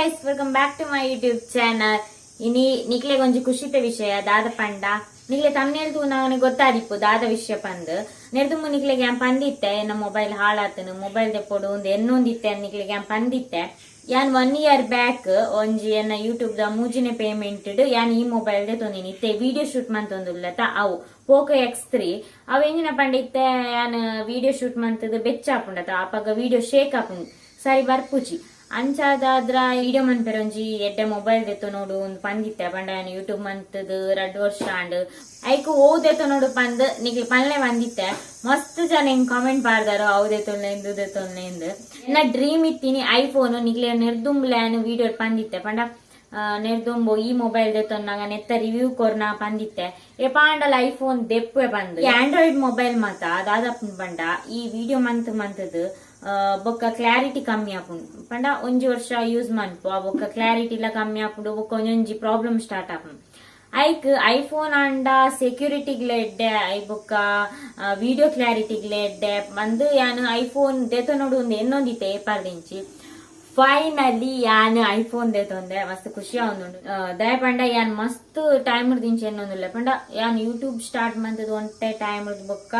Guys, welcome back to my YouTube channel. ಇನಿ ನಿಕ್ಲೆಗ್ ಒಂಜಿ ಖುಷಿತ ವಿಷಯ ದಾದ ಪಂಡ, ನಿಕ್ಲೆ ತಮ್ನೇಲ್ ತೂನವನೆ ಗೊತ್ತಾದಿಪ್ಪು ದಾದ ವಿಷಯ ಪಂದ್. ನೆರ್ದುಂಬು ನಿಕ್ಲೆಗ್ ಯಾನ್ ಪಂದಿತ್ತೆ, ಎನ್ನ ಮೊಬೈಲ್ ಹಾಳಾತನು, ಮೊಬೈಲ್ ದೆಪ್ಪೊಡು ಉಂದು ಎನ್ನೊಂದಿತ್ತೆ. ನಿಕ್ಲೆಗ್ ಯಾನ್ ಪಂದಿತ್ತೆ, ಯಾನ್ ಒನ್ ಇಯರ್ ಬ್ಯಾಕ್ ಒಂಜಿ ಎನ್ನ ಯೂಟ್ಯೂಬ್ ದ ಮೂಜಿನೇ ಪೇಮೆಂಟ್ ಯಾನ್ ಈ ಮೊಬೈಲ್ ದೆತೊಂದಿನಿ. ಇತ್ತೆ ವಿಡಿಯೋ ಶೂಟ್ ಮಂತೊಂದುಲ್ಲತ, ಅವು ಪೋಕೋ ಎಕ್ಸ್ 3. ಅವು ಎಂಜಿನ ಪಂಡ, ಇತ್ತೆ ಯಾನ್ ವಿಡಿಯೋ ಶೂಟ್ ಮಂತದ ಬೆಚ್ಚ ಆಪುಂಡತ, ಅಪಗ ವಿಡಿಯೋ ಶೇಕ್ ಆಪುಂಡು, ಸರಿ ಬರ್ಪುಜಿ. ಅಂಚಾದಾದ್ರ ವಿಡಿಯೋ ಮನ್ಪೆರೆ ಒಂಜಿ ಎಡ್ಡೆ ಮೊಬೈಲ್ ದೆತ್ತೊ ನೋಡು ಒಂದು ಪಂದಿತ್ತೆ. ಪಂಡ ಯಾನ್ ಯೂಟ್ಯೂಬ್ ಮಂತದ 2 ವರ್ಷ ಆಂಡ್, ಐಕ್ ಓ ದೆತ್ತೊ ನೋಡು ಪಂದ್ ನಿಕ್ಲೆ ಪನ್ಲೆ ಬಂದಿತ್ತೆ. ಮಸ್ತ್ ಜನ ಹಿಂಗ್ ಕಾಮೆಂಟ್ ಪಾಡ್ದಾರು, ಅವು ದೆತ್ತೊನ್ಲೆ ಇಂದು ದೆತ್ತೊನ್ಲೆ ಇಂದು. ಎನ್ನ ಡ್ರೀಮ್ ಇತ್ತೀನಿ ಐಫೋನ್. ನಿಕ್ಲೆ ನೆರ್ದುಂಬ್ಲೆ ಯಾನ್ ವಿಡಿಯೋ ಪಂದಿತ್ತೆ, ಪಂಡ ನೆರ್ದುಂಬು ಈ ಮೊಬೈಲ್ ದೆತ್ತೊನ್ನಾಗ ನೆತ್ತ ರಿವ್ಯೂ ಕೊರ್ನ ಪಂದಿತ್ತೆ. ಏಪಾಂಡಲ ಐಫೋನ್ ದೆಪ್ಪೆ ಬಂದು ಆಂಡ್ರಾಯ್ಡ್ ಮೊಬೈಲ್ ಮಾತ ದಾದಪ್ಪುಂಡು ಪಂಡ, ಈ ವಿಡಿಯೋ ಮಂತ್ ಮಂತದ್ ಬೊಕ್ಕ ಕ್ಲಾರಿಟಿ ಕಮ್ಮಿ ಆಪುಂಡು. ಪಂಡ ಒಂಜಿ ವರ್ಷ ಯೂಸ್ ಮನ್ಪು, ಆ ಬೊಕ್ಕ ಕ್ಲಾರಿಟಿ ಇಲ್ಲ ಕಮ್ಮಿ ಆಪುಂಡು, ಬೊಕ್ಕ ಒಂಜೊಂಜಿ ಪ್ರಾಬ್ಲಮ್ ಸ್ಟಾರ್ಟ್ ಆಪುಂಡು. ಐಕ್ ಐಫೋನ್ ಆಂಡ ಸೆಕ್ಯೂರಿಟಿಗ್ಲ ಎಡ್ಡೆ, I ಬೊಕ್ಕ ವಿಡಿಯೋ ಕ್ಲಾರಿಟಿಗ್ಲ ಎಡ್ಡೆ ಬಂದು ಯಾನ್ ಐಫೋನ್ ದೆತೊನೊಡು ಒಂದು ಎನ್ನೊಂದಿತ್ತೆ ಏಪಾರ್ದಿಂಚಿ. ಫೈನಲಿ ಯಾನ್ ಐಫೋನ್ ದೆತೊಂದೆ, ಮಸ್ತ್ ಖುಷಿ ಆವೊಂದುಂಡು. ದಯ ಪಂಡ ಯಾನ್ ಮಸ್ತ್ ಟೈಮ್ ದಿಂಚಿ ಎನ್ನೊಂದುಲ್ಲೆ. ಪಂಡ ಯಾನ್ ಯೂಟ್ಯೂಬ್ ಸ್ಟಾರ್ಟ್ ಮಂತದ ಒಂಟೆ ಟೈಮ್ ಬೊಕ್ಕ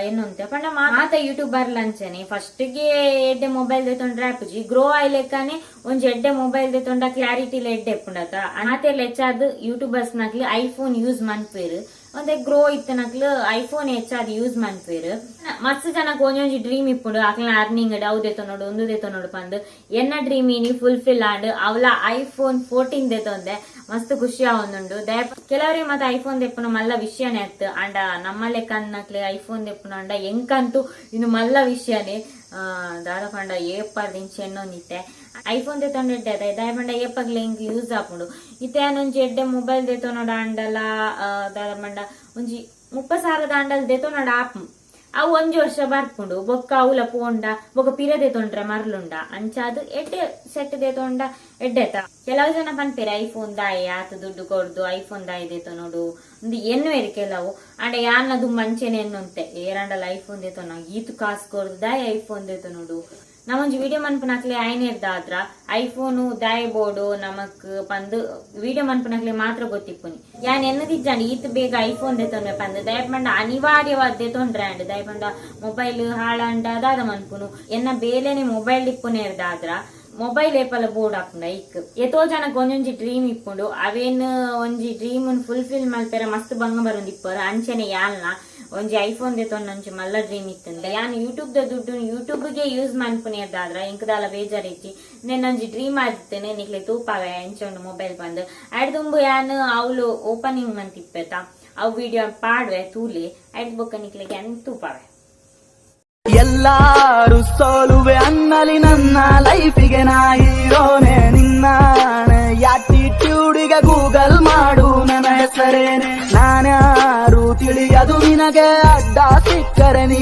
ಎನ್ನೊಂತೆ. ಪಂಡ ಮಾತ ಯೂಟ್ಯೂಬರ್ ಲಂಚನೆ ಫಸ್ಟ್ ಗೆ ಎಡ್ಡೆ ಮೊಬೈಲ್ ದೆತೊಂಡ್ರೆ ಆಪುಜಿ. ಗ್ರೋ ಆಯ್ಲೆಕ್ಕನೆ ಒಂಜಿ ಎಡ್ಡೆ ಮೊಬೈಲ್ ದೆತೊಂಡ ಕ್ಲಾರಿಟಿ ಎಡ್ಡೆ ಎಪ್ಪುಂಡತ. ಆತೆರ್ಲ ಹೆಚ್ಚಾದ್ ಯೂಟ್ಯೂಬರ್ಸ್ ನಕ್ಲು ಐಫೋನ್ ಯೂಸ್ ಮನ್ಪೇರು. ಒಂದೆ ಗ್ರೋ ಇತ್ತನಕ್ಲು ಐಫೋನ್ ಹೆಚ್ಚಾದ್ ಯೂಸ್ ಮನ್ಪೇರು. ಮಸ್ತ್ ಜನಕ್ಕೆ ಒಂಜೊಂಜಿ ಡ್ರೀಮ್ ಇಪ್ಪುಂಡು, ಅಕ್ಲೆನ ಅರ್ನಿಂಗ್ ಅವು ದೆತೊನೊಡು, ಉಂದು ದೆತೊನೊಡು ಪಂದ್. ಎನ್ನ ಡ್ರೀಮ್ ಇನಿ ಫುಲ್ಫಿಲ್ ಆಂಡ್. ಅವಲ ಐಫೋನ್ 14 ದೆತೊಂದೆ, ಮಸ್ತ್ ಖುಷಿ ಆವೊಂದುಂಡು. ಕೆಲವರಿಗೆ ಮತ್ತೆ ಐಫೋನ್ ದೆಪ್ಪುನ ಮಲ್ಲ ವಿಷಯನೇ ಅತ್ತು. ಅಂಡ ನಮ್ಮ ಲೆಕ್ಕ ಐಫೋನ್ ದೆಪ್ಪುನ ಅಂಡ ಎಂಕಂತೂ ಇನ್ನು ಮಲ್ಲ ವಿಷಯನೇ. ದಾದ ಪಂಡ ಏಪಾರ್ ದಿಂಚಿ ಎನ್ನೊಂದಿತ್ತೆ ಐಫೋನ್ ದೆತೊಂಡ ಎಡ್ಡೆ ಅದ. ದಾಯ ಪಂಡ ಏಪಗ್ಲ ಇಂಕ್ ಯೂಸ್ ಆಪುಂಡು. ಇತ್ತೆ ಒಂಜಿ ಎಡ್ಡೆ ಮೊಬೈಲ್ ದೆತೊನೊಡ ಅಂಡಲ, ದಾದ ಪಂಡ ಒಂಜಿ 30,000ದ ಅಂಡಲ್ ದೆತೊನೊಡ ಆಪು. ಅವು ಒಂಜಿ ವರ್ಷ ಬರ್ಪುಂಡು, ಬೊಕ್ಕ ಅವುಲ ಪೋಂಡ ಬೊಕ್ಕ ಪಿರ ದೆತೊಂಡ್ರೆ ಮರ್ಲುಂಡ. ಅಂಚಾದ್ ಎಡ್ಡೆ ಸೆಟ್ ದೆತೊಂಡ ಎಡ್ಡೆತ. ಕೆಲವು ಜನ ಪನ್ಪೇರು, ಐಫೋನ್ ದಾಯಿ ಆತ ದುಡ್ಡು ಕೊರ್ದು ಐಫೋನ್ ದಾಯಿ ದೆತೊನೊಡು ಉಂದು ಎನ್ನುವೆರು ಕೆಲವು. ಅಂಡ ಯಾನ್ನ ದುಂಬು ಅಂಚೆನೆ ಎನ್ನುಂತೆ, ಏರಂಡಲ ಐಫೋನ್ ದೆತೊನ ಈತು ಕಾಸು ಕೊರ್ದು ದಾಯಿ ಐಫೋನ್ ದೆತೊನೊಡು. ನಮ್ಮೊಂಜಿ ವಿಡಿಯೋ ಮನ್ಪುನಕ್ಲೆ ಆಯ್ನೇರ್ದಾದ್ರ ಐಫೋನ್ ದಾಯಿ ಬೋಡು ನಮಕ್ ಪಂದ್ ವಿಡಿಯೋ ಮನ್ಪುನಕ್ಲೆ ಮಾತ್ರ ಗೊತ್ತಿಪ್ಪುನಿ. ಯಾನ್ ಎನ್ನದಿಜ್ಜಾಂಡ್ ಈತ್ ಬೇಗ ಐಫೋನ್ ದೆತೊನ್ವೆ ಪಂದ್. ದಯಪಂಡ ಅನಿವಾರ್ಯವಾದ ದೆತೊಂಡ್ರೆ ಅಂಡ್. ದಯಪಂಡ ಮೊಬೈಲ್ ಹಾಳಂಡ ದಾದ ಮನ್ಪುನು? ಎನ್ನ ಬೇಲೆನೆ ಮೊಬೈಲ್ ಇಪ್ಪುನೇರ್ದಾದ್ರ ಮೊಬೈಲ್ ಏಪಲ ಬೋರ್ಡ್ ಆಪುಂಡ. ಇಕ್ ಏತೋ ಜನಕ್ಕೆ ಒಂಜೊಂಜಿ ಡ್ರೀಮ್ ಇಪ್ಪುಂಡು. ಅವೇನ್ ಒಂಜಿ ಡ್ರೀಮ್ ಫುಲ್ಫಿಲ್ ಮಲ್ಪೆರೆ ಮಸ್ತ್ ಬಂಗ ಬರೊಂದಿಪ್ಪರು. ಅಂಚೆನೆ ಯಾಲ್ನ ಒಂಜಿ ಐಫೋನ್ ದೆತೊಂಡ ಒಂಜಿ ಮಲ್ಲ ಡ್ರೀಮ್ ಇತ್ತಂದೆ. ಯಾನ್ ಯೂಟ್ಯೂಬ್ ದ ದುಡ್ಡು ಯೂಟ್ಯೂಬ್ ಗೆ ಯೂಸ್ ಮನ್ಪುನೇರ್ದಾದ್ರ ಇಂಕದಾಲ ಬೇಜಾರಿಜ್ಜಿ. ಒಂಜಿ ಡ್ರೀಮ್ ಆದಿತ್ತೇನೆ, ನಿಕ್ಲೆ ತೂಪಾವೆ ಎಂಚ ಉಂಡು ಮೊಬೈಲ್ ಬಂದು. ದುಂಬು ಯಾನ್ ಅವ್ಲು ಓಪನಿಂಗ್ ಮಂತಿಪ್ಪೆತ, ಅವು ವಿಡಿಯೋ ಪಾಡ್ವೆ ತೂಲಿ. ಐಡ್ ಬೊಕ್ಕ ನಿಕ್ಲೆಗೆ ಯಾನ್ ತೂಪಾವೆ. ಎಲ್ಲಾರು ಸೋಲುವೆ ಅನ್ನಲಿ, ನನ್ನ ಲೈಫಿಗೆ ನಾ ಹೀರೋನೆ. ನಿನ್ನ ಯಾಟಿಟ್ಯೂಡಿಗೆ ಗೂಗಲ್ ಮಾಡು ನನ್ನ ಹೆಸರೇನೆ. ನಾನ್ಯಾರು ತಿಳಿಯದು ನಿನಗೆ, ಅಡ್ಡ ಸಿಕ್ಕರೆ ನೀ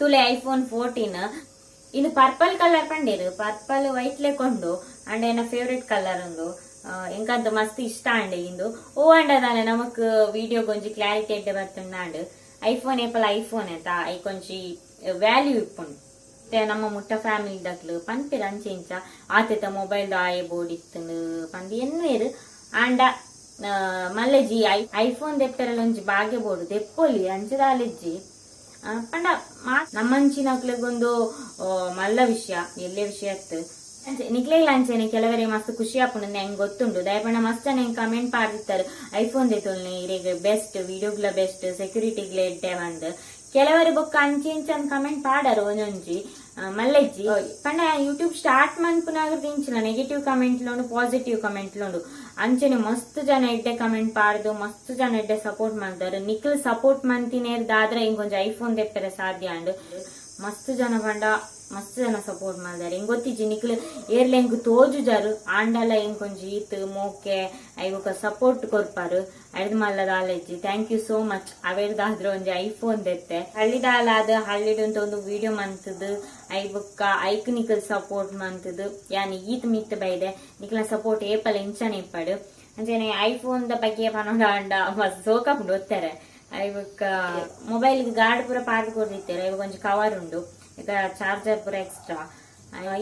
ತುಲೆ ಐಫೋನ್ 14. ಇದು ಪರ್ಪಲ್ ಕಲರ್ ಪಂಡೇರು, ಪರ್ಪಲ್ ವೈಟ್ ಲೆಕೊಂಡು ಅಂಡ್ ಎನ್ನ ಫೇವ್ರೆಟ್ ಕಲರ್ ಉಂದು. ಎಂಕಂತ ಮಸ್ತ್ ಇಷ್ಟ ಅಂಡೆ ಇಂದು. ಓ ಅಂಡ ದಾನೆ ನಮಕ್ ವಿಡಿಯೋ ಒಂಜಿ ಕ್ಲಾರಿಟಿ ಎಡ್ಡೆ ಬರ್ತುಂಡಾಂಡ್. ಐಫೋನ್ ಏಪಲ ಐಫೋನ್ ಆಯ್ತಾ, ಐಕೊಂಜಿ ವ್ಯಾಲ್ಯೂ ಇಪ್ಪುಂಡು. ಮತ್ತೆ ನಮ್ಮ ಮುಟ್ಟ ಫ್ಯಾಮಿಲಿ ದಕ್ಲು ಪನ್ಪೆರ್ ಅಂಚೆ ಇಂಚ, ಆತೆತ ಮೊಬೈಲ್ ದಾಯೆ ಬೋರ್ಡ್ ಇತ್ತುಂಡು ಪಂದ್ ಎನ್ನುವೆರ್. ಆಂಡ ಮಲ್ಲೆಜಿ, ಐಫೋನ್ ದೆಪ್ಪೆರೆಲ ಒಂಜಿ ಭಾಗ್ಯ ಬೋರ್ಡು, ದೆಪ್ಪೊಲಿ ಅಂಚದಾಲೆಜ್ಜಿ. ಪಂಡ ನಮ್ಮಂಚಿನಕ್ಲೆಗೊಂದು ಮಲ್ಲ ವಿಷಯ, ಎಲ್ಲೇ ವಿಷಯ ಅತ್ತು. ಅಂಚೆ ನಿಕ್ಲೆಗ್ಲ ಅಂಚೆನೆ ಕೆಲವರಿಗೆ ಮಸ್ತ್ ಖುಷಿ ಆಪುಂಡು ಹೆಂಗ್ ಗೊತ್ತುಂಡು. ದಯಪಂಡ ಮಸ್ತ್ ಜನ ಹೆಂಗ್ ಕಮೆಂಟ್ ಪಾಡ್ದಿತ್ತಾರೆ, ಐಫೋನ್ ದೆತೊಲ್ನೆ, ಇರೆಗ್ ಬೆಸ್ಟ್, ವಿಡಿಯೋಗ್ಲ ಬೆಸ್ಟ್, ಸೆಕ್ಯೂರಿಟಿಗ್ಲ ಎಡ್ಡೆ ಬಂದ್. ಕೆಲವರು ಬೊಕ್ಕ ಅಂಚೆ ಇಂಚನ್ ಕಮೆಂಟ್ ಪಾಡರು ಒಂಜೊಂಜಿ. ಮಲ್ಲೆಜ್ಜಿ, ಪಂಡ ಯೂಟ್ಯೂಬ್ ಸ್ಟಾರ್ಟ್ ಮನ್ಪುನಾಗ ನೆಗೆಟಿವ್ ಕಮೆಂಟ್ ಲೋಂಡು, ಪಾಸಿಟಿವ್ ಕಮೆಂಟ್ ಲೋಂಡು. ಅಂಚೆನೆ ಮಸ್ತ್ ಜನ ಎಡ್ಡೆ ಕಮೆಂಟ್ ಪಾಡ್ದು ಮಸ್ತ್ ಜನ ಎಡ್ಡೆ ಸಪೋರ್ಟ್ ಮಾಡ್ತಾರೆ. ನಿಕ್ಲ್ ಸಪೋರ್ಟ್ ಮಂತಿನೇರ್ದಾದ್ರೆ ಇಂಕೊಂಜಿ ಐಫೋನ್ ದೆಪ್ಪೆರೆ ಸಾಧ್ಯ ಅಂಡ್. ಮಸ್ತ್ ಜನ ಪಂಡ ಮಸ್ತ್ ಜನ ಸಪೋರ್ಟ್ ಮಾಡ್ತಾರೆ. ಹಿಂಗ್ ಗೊತ್ತಿಜ್ಜಿ ನಿಕ್ಲ್ ಏರ್ಲೆ ಎಂಕ್ ತೋಜುಜಾರು, ಆಂಡಲ ಇಂಕೊಂಜಿ ಈತ್ ಮೋಕೆ ಐಬೊಕ ಸಪೋರ್ಟ್ ಕೊರ್ಪಾರು. ಐಡ್ದ್ ಮಲ್ಲದ ಆಲೆಜ್ಜಿ. Thank you so much. ಅವೆರ್ದಾದ್ರ ಒಂಜಿ ಐಫೋನ್ ದೆತ್ತೆ. ಹಳ್ಳಿದಾಲಾದ ಹಳ್ಳಿಡ್ ಒಂದು ವಿಡಿಯೋ ಮಂತದು, I ಬೊಕ್ಕ ಐಕ್ ನಿಕಲ್ ಸಪೋರ್ಟ್ ಮಂತದು ಯಾನ್ ಈತ್ ಮಿತ್ ಬೈದೆ. ನಿಕ್ಲ ಸಪೋರ್ಟ್ ಏಪಲ ಇಂಚನೆ ಇಪ್ಪಡು. ಅಂಚನೆ ಐಫೋನ್ ದ ಬಗ್ಗೆ ಪನೊಡ ಅಂಡ ಮಸ್ತ್ ಸೋಕಾಪುಂಡು ಒತ್ತಾರೆ. I ಬೊಕ್ಕ ಮೊಬೈಲ್ ಗಾರ್ಡ್ ಪೂರ ಪಾರ್ದ್ ಕೊರ್ದಿತ್ತೆರ್. ಐಬೊಕ ಒಂಜಿ ಕವರ್ ಉಂಡು. ಇಕ ಚಾರ್ಜರ್ ಪೂರ ಎಕ್ಸ್ಟ್ರಾ.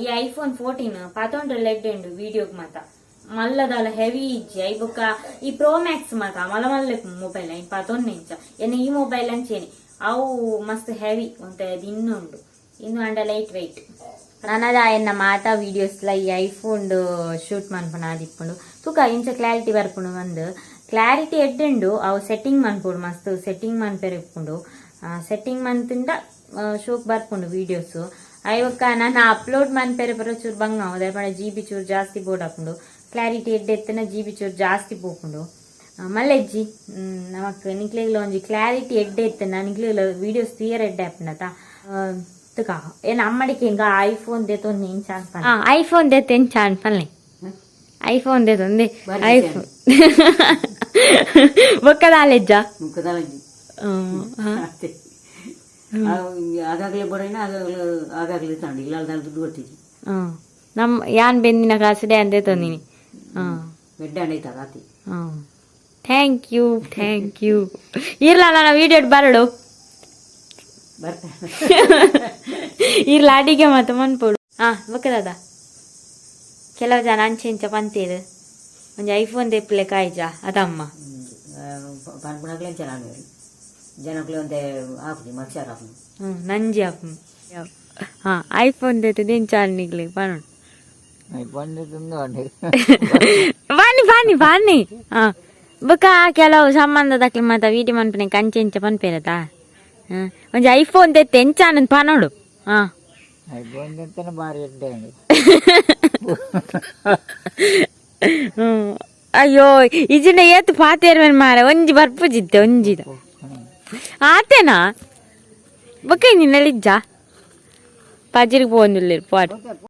ಈ ಐಫೋನ್ 14 ಪತೊಂಡ್ರೆ ಲೆಡ್ ಉಂಡು ವಿಡಿಯೋಗ್ ಮಾತ. ಮಲ್ಲದಾಲ ಹೆವಿ ಇಜ್ಜಿ. I ಬೊಕ್ಕ ಈ ಪ್ರೋ ಮ್ಯಾಕ್ಸ್ ಮಾತ ಮಲ್ಲ ಮಲ್ಲ ಮೊಬೈಲ್ ಐನ್ ಪತೊಂಡೆ ಇಂಚ. ಎನ್ನ ಈ ಮೊಬೈಲ್ ಅಂಚೇನೆ, ಅವು ಮಸ್ತ್ ಹೆವಿ ಒಂತೆ ದಿನ್ನ ಉಂಡು. ಇಂದು ಅಂಡ ಲೈಟ್ ವೆಯ್ಟ್. ನನದ ಎನ್ನ ಮಾತಾ ವೀಡಿಯೋಸ್ ಲ ಈ ಐಫೋನ್ ಶೂಟ್ ಮನ್ಪುನ ಆದಿಪ್ಪುಂಡು. ತೂಕ ಇಂಚ ಕ್ಲಾರಿಟಿ ಬರ್ಪುಂಡು. ಒಂದು ಕ್ಲಾರಿಟಿ ಎಡ್ಡುಂಡು. ಅವು ಸೆಟ್ಟಿಂಗ್ ಮನ್ಪೊಡು, ಮಸ್ತ್ ಸೆಟ್ಟಿಂಗ್ ಮನ್ಪೆರೆ ಇಪ್ಪುಂಡು. ಸೆಟ್ಟಿಂಗ್ ಮಂತುಂಡ ಶೋಕ್ ಬರ್ಪುಂಡು ವೀಡಿಯೋಸ್. ಐವಕ್ಕ ನಾನು ಅಪ್ಲೋಡ್ ಮನ್ಪೆರೆ ಪೂರ ಚೂರು ಬಂಗ. ದಾಯೆ ಪಂಡ ಜಿಬಿ ಚೂರು ಜಾಸ್ತಿ ಬೋಡಾಪುಂಡು. ಕ್ಲಾರಿಟಿ ಎಡ್ಡೆ ಎತ್ತನ ಜಿಬಿ ಚೂರು ಜಾಸ್ತಿ ಪೋಪುಂಡು. ಮಲ್ಲೆಜ್ಜಿ, ನಮಕ್ ನಿಕ್ಲೆಗ್ಲ ಒಂಜಿ ಕ್ಲಾರಿಟಿ ಎಡ್ಡೆ ಇತ್ತನ ನಿಕ್ಲೆಗ್ಲ ವೀಡಿಯೋಸ್ ತೂಯರೆ ಎಡ್ಡೆ ಆಪುಂಡತ. ತುಕ ಏನ್ ಅಮ್ಮಡಿಕೆ ಹಿಂಗ ಐಫೋನ್ ದೇತೊಂದು ಎಂಚ ಅನ್ಪಲ್ಲ? ಐಫೋನ್ ದೇತ ಎಂಚ ಅನ್ಪಲ್ಲೆ? IPhone ದೇತೊಂದೆ iPhone ಬೊಕ್ಕದಾಲೆಜ್ಜ. ಮುಖದಾಲಜ್ಜಿ. ಅಷ್ಟೇ. ಆಗಾಗಲೇ ಬರೋಣ, ಆಗಾಗಲೇ ಆಗಾಗಲೇ ತಗೊಂಡು ಇಲ್ಲ ಅಲ್ದಾಲ್ ದುಡ್ಡು ಕೊಡ್ತಿದ್ವಿ. ನಮ್ಮ ಯಾನ್ ಬೆಂದಿನ ಕಾಸುಡೆ ಅಂದೇ ತಂದಿನಿ. ಎಡ್ಡೆ ಹಣ ಐತದ ಆತಿ. Thank you, thank you. ಇರ್ಲ, ನಾನು ವೀಡಿಯೋ ಬರಡು. ಬರ್ತಾ. ಇರ್ಲ, ಅಡಿಗೆ ಮಾತ ಮನ್ಪೊಡು. ಹಾ, ಬೊಕ್ಕದಾದ ಕೆಲವು ಜನ ಅಂಚೆ ಇಂಚ ಪಂತೇರು, ಒಂಜಿ ಐಫೋನ್ ದೆಪ್ಪಲೆ ಕಾಯ್ಜ ಅದಮ್ಮ. ಪನ್ಪುನಾಗ್ಲೇ ಚೆನ್ನಾಗಿ ಜನಕ್ಲೆ ಒಂದೇ ಹಾಕುದು ಮನುಷ್ಯರು ಹಾಕುದು. ಹ್ಮ್, ನಂಜಿ ಅಪ್ಪ. ಹಾ, ಐಫೋನ್ ದೆತ್ತದ ಎಂಚ ನಿಗ್ಲಿ ಪನೋಡು. ಬನ್ನಿ ಬನ್ನಿ ಬನ್ನಿ. ಹಾ, ಬೊಕ್ಕ ಕೆಲವು ಸಂಬಂಧದಕ್ಲೆ ಮಾತ ವೀಡಿಯೋ ಮನ್ಪುನೆ ಕಂಚೆ ಇಂಚ ಪನ್ಪೇರತಾ. ಒಂಜಿ ಐಫೋನ್ ದೆತ್ತೆ ಎಂಚ ಆನಂದ್ ಪನೋಡು. ಹಾ. ಐಫೋನ್ ದೆತ್ತನ ಬಾರಿ ಎಡ್ಡೆ. ಹ್ಮ್. ಅಯ್ಯೋ, ಇಜಿನ ಏತ್ ಪಾತೇರ್ವೆನ್ ಮಾರೆ, ಒಂಜಿ ಬರ್ಪುಜಿತ್ತೆ ಒಂಜಿದ ಆತೇನಾ. ಬೊಕ್ಕ ನಿನ್ನಲಿಜ್ಜ ಪಜಿರಿಗೆ ಪೋಂದುಲ್ಲೇರು ಪಾಟ್.